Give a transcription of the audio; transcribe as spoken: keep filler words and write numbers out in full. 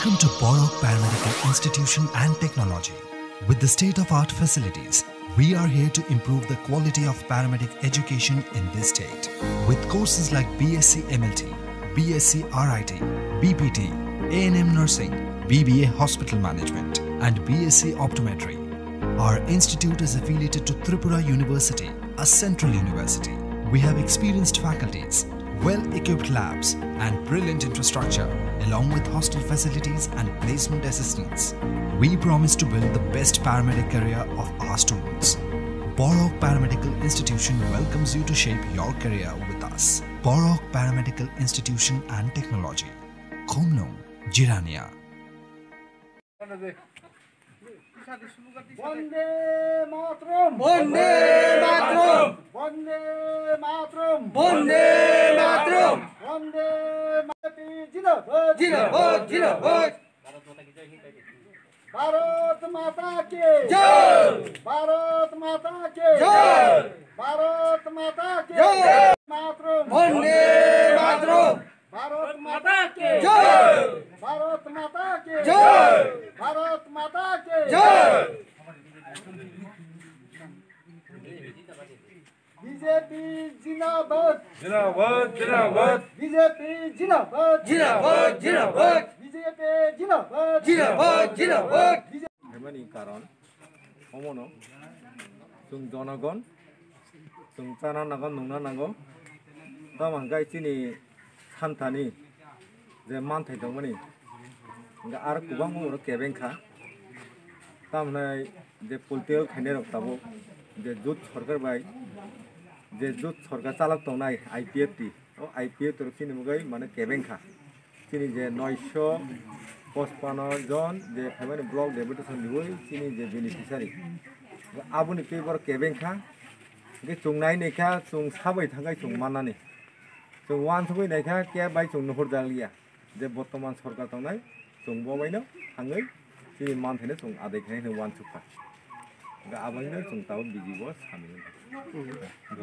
Welcome to Borok Paramedical Institution and Technology. With the state-of-art facilities, we are here to improve the quality of paramedic education in this state. With courses like B S c M L T, B S c R I T, B P T, A N M nursing, B B A hospital management, and B S c optometry, our institute is affiliated to Tripura University, a central university. We have experienced faculties, well-equipped labs, and brilliant infrastructure, along with hostel facilities and placement assistance. We promise to build the best paramedic career of our students. Borok Paramedical Institution welcomes you to shape your career with us. Borok Paramedical Institution and Technology. Khumlung, Jirania. Bande Mataram! Bande Mataram! Bande Mataram! Bande Mataram! Bande Mataram! Zindabad! Zindabad! Zindabad! Bharat Mata ki! Jai! Bharat Mata ki! Jai! Bharat Mata ki! Jai! Mataram! Bande Mataram! Bharat Mata ki! Jai! Bharat Mata ki! Jai! Bharat Mata ki! Jai! B J P zindabad! Zindabad, zindabad. B J P zindabad! Zindabad, zindabad. B J P zindabad! Zindabad, zindabad. Hwnmani karon omono chwng jonogon chwng chana nango, nungna nango. Tamo hwnkhai chini santani je manthai tongmani, hwnkhai aro kwbangma borok kebeng kha. Tamo hwnkhai je political khainairok tabuk je jut sorkar bai, je jut sorkar chalok tongnai I P F T, o I P F T rok chini bagwi mane kebeng kha. Chini je noisho pochpanno jon je phaimani block deputation riwi chini je beneficiary, aboni tei borok kebeng kha. Hwnkhe chwng nai nai kha, chwng sabai thangkhai chwng mannani. Chwng uansugwi nai kha, khe bai chwng nuhurjakliya je bortoman sorkar tongnai, chwng bo baino thangwi chini manthaino chwng adai khainai hwnwi uansuk kha. Hwnkhe aboino chwng tabuk B J P o samil wngkha.